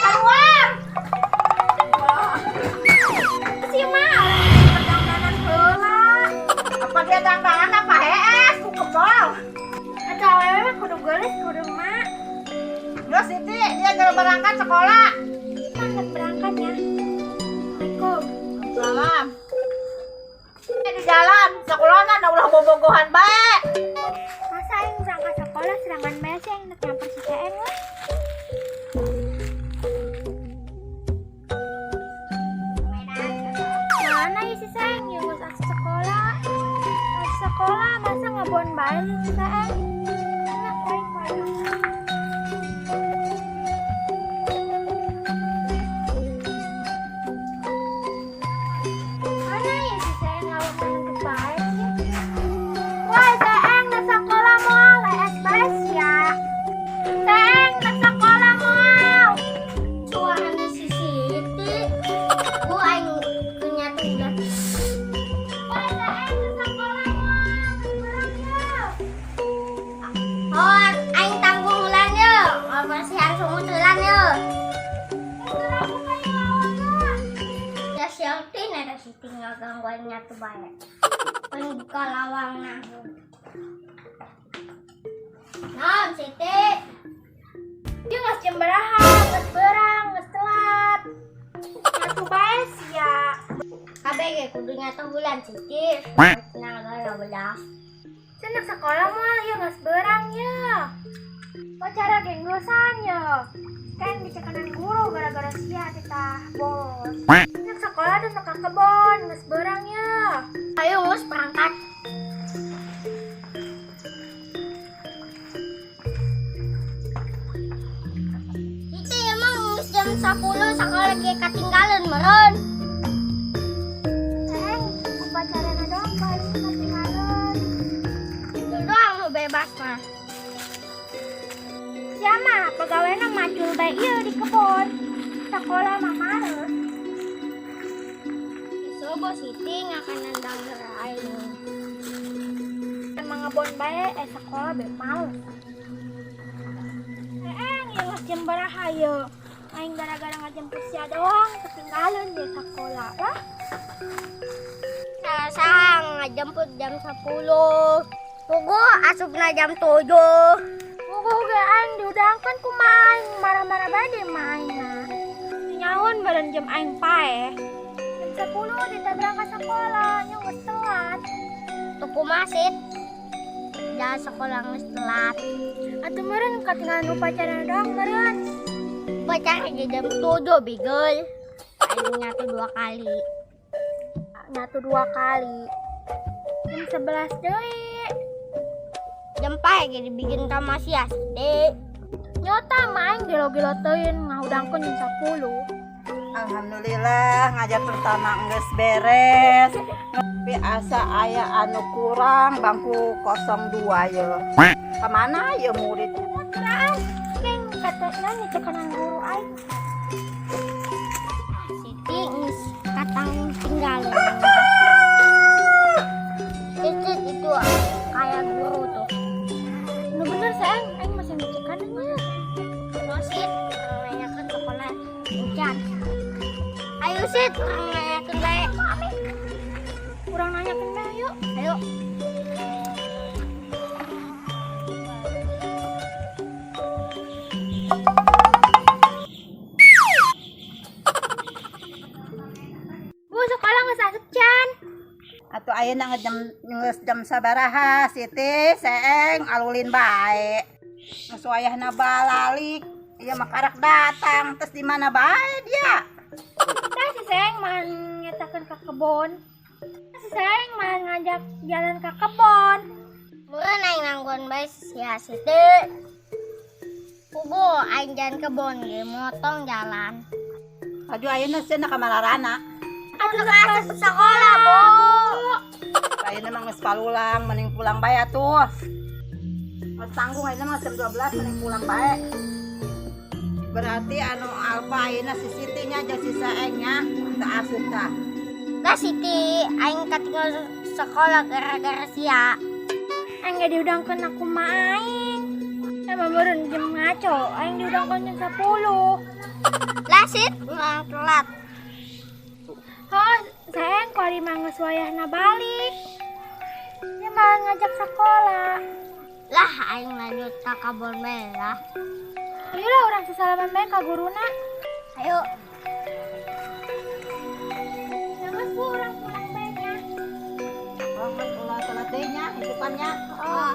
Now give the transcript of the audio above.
Keluar. Si mah dangdanan heula. Apa dia dangdanan apa hees ku kebol. Atau awewe mah kudu geulis kudu mak. Geus Siti, dia geus berangkat sekolah. Mangga berangkat ya. Assalamualaikum. Salam. Di jalan, sekolahna na ulah bobogohan bae. Masa aing berangkat sekolah serangan bae sih aing nek nyamper si Seeng lah. Mana ya si Seeng? Ya geus asup sekolah. Asup sekolah masa ngebon bae si Seeng? Mana aing bae. Mana ya si Seeng ngalaman bae sih? Wah, Seeng na sekolah moal es bae ya. Seeng na sekolah moal. Suaranya si Siti. Gua aing punya tugas. Wah, Seeng na sekolah moal. Berang ya. Oh, aing tanggung ulan ye. Bersihan sumut ulan ye. Ya siapa ada Siti ngagangguan nyatu bae. Aing buka lawangna. Naon Siti? Dia nggak jam beraha, nggak berang, nggak telat. Nyatu bae sia. Kabeh ge kudu nyatu bulan Siti. Tenang gara belas. Senang sekolah moal ya nggak berang ya. Pacara genggosan ya. Kan dicekanan guru gara-gara sia kita bolos. Senang sekolah tuh ke kebon, nggak berang ya. Ayo geus berangkat. Siti emang geus jam 10 sekolah ge katinggalan meureun. Seeng, upacarana doang paling ketinggalan. Itu doang nu bebas mah. Sia mah pegawainya macul bae ieu di kebon. Sekolah mah males. Sobo Siti ngakan nendang aing. Emang ngebon bae sekolah be males. Eeng, ya geus jam baraha ye. Aing gara-gara ngajemput sia doang ketinggalan di sekolah lah. Salah ngajemput jam 10. Pugu asupna jam 7. Pugu ge aing diudangkeun ku aing marah-marah bae deh main mah. Nyaun beureun jam aing paeh. Jam 10 kita berangkat sekolah, nya geus telat. Tuh kumaha Sit? Jangan sekolah geus telat. Atuh meureun katinggalan upacara doang meureun. Upacara ge jam 7 bigel. Aing nyatu 2 kali. Nyatu 2 kali. Jam 11 deui. Jam pae ge dibikin ka sia Siti. Nyota mah aing gelo-gelo teuing ngahudangkeun jam 10. Alhamdulillah ngajar pertama geus beres. Tapi asa aya anu kurang bangku 02 ye. Kemana ye muridnya? Peraan keng katanya nyecekanan guru aing. Siti geus katang tinggalan. Itu itu kayak guru tuh. Nu bener sayang, aing masih nyecekanannya. Sit, urang nanyakeun sekolah hujan. Ayo Sit, urang nanyakeun bae. Urang nanyakeun bae yuk. Ayo. Bu, sekolah geus asup can. Atuh ayeuna geus jam sabaraha Siti, Seeng alulin bae. Geus wayahna balalik. Ieu mah karak datang, terus di mana bae dia? Tah si Seeng mah ngetakeun ka kebon. Si Seeng mah ngajak jalan ka kebon. Meureun aing nangguan bae sia Siti. Pugu aing jalan kebon ge motong jalan. Aduh ayeuna cenah ka Malarana. Atuh asup sekolah, Bu. Ayeuna mah geus palulang, mending pulang bae atuh. Geus tanggung ayeuna mah jam 12 mending pulang bae. Berarti anu alfa ayeuna si Siti nya jeung si Seeng nya teu asup tah. Lah Siti, aing katinggal sekolah gara-gara sia. Aing ge diudangkeun aku mah aing. Emang meureun jam ngaco, aing diudangkeun jam 10. Hampura, Sit, urang telat. Oh, sayang kuari mah geus wayahna balik. Dia malah ngajak sekolah. Lah, aing lanjut ka kebon bae lah. Ayolah, urang sasalaman bae ka guruna. Ayo. Ya geus, Bu, urang pulang bae nya. Oh, ulah telat deui nya, isukan nya. Oh.